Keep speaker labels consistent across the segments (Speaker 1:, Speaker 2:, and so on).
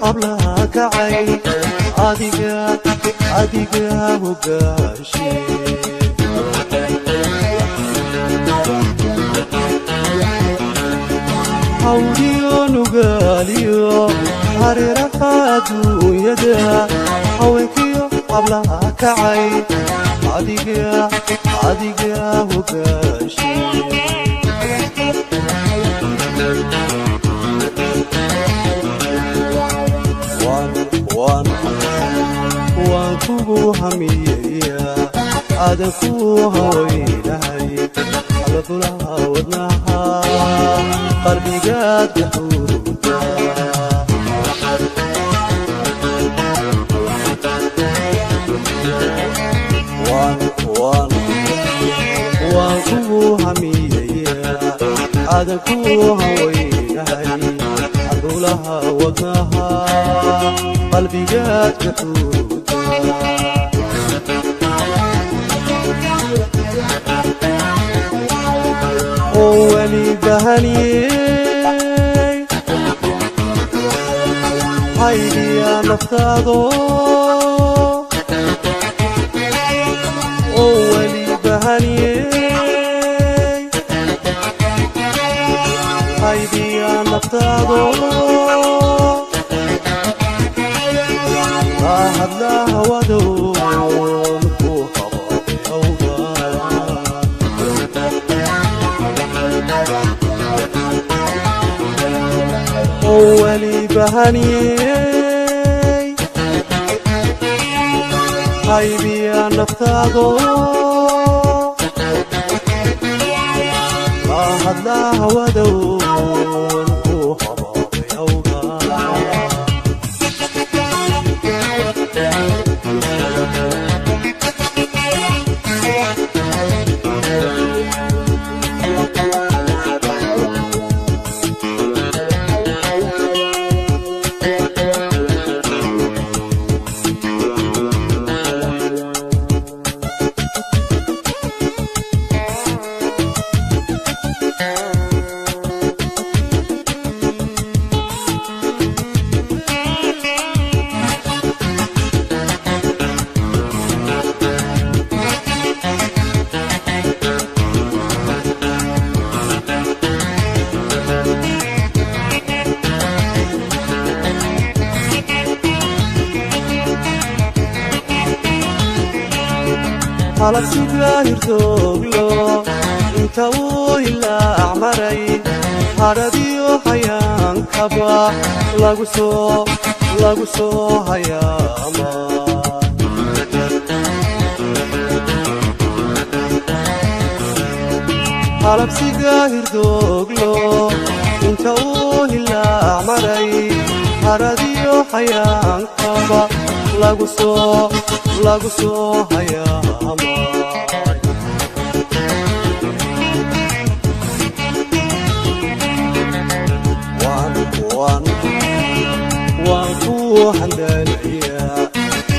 Speaker 1: Hablaha kacay, adiga adiga hogaanshe. Hawdiyo nugaaliyo hareeraha adduunyada, haweenkiyo hablaha kacay, adiga adiga hogaanshe. Waan waan waan kugu hamiyaya, aadan ku hawaynahay halbulaha wadnaha, qalbigaad gaxuruda. Waan waan waan kugu hamiyaya, aadan ku hawaynahay halbulaha wadnaha, qalbigaad gaxuruda. Oo weli bahaniyey haydiya naftaado, oo weli bahaniyey haydiya naftaado. Lahadla hawadoon ku habaabay awga, oo weli bahaniyey haybiya naftaado. Lahadla hawadoon ku habaabay awga. Halabsiga hirdooglo inta uu ilaac maray, hadhadiyo hayaankaba lagu soo lagu soo hayaama. Halabsiga hirdooglo inta uu hilaac maray, hadhadiyo hayaankaba lagu soo lagu soo hayaama. Waan waan waan ku handanayaa,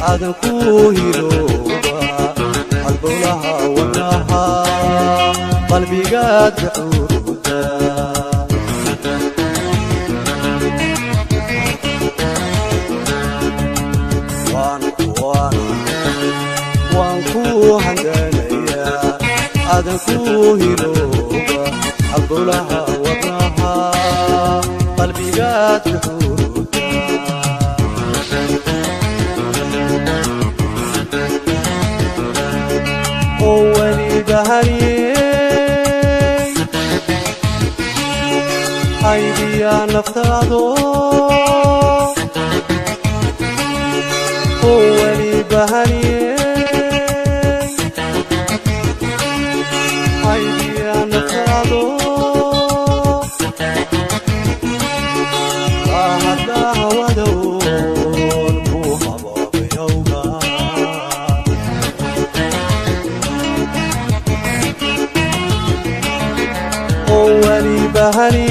Speaker 1: aadan ku hilooba halbowlaha wadnaha, qalbigaad gaxuruda. Waan waan waan ku handanayaa, aadan ku hilooba halbowlaha wadnaha, qalbigaad gaxuruda. Oo weli bahaniyey haydiya naftaado, oo weli bahaniyey haydiya naftaado. Lahadla hawadoon ku habaabay awga, oo weli bahaniyey.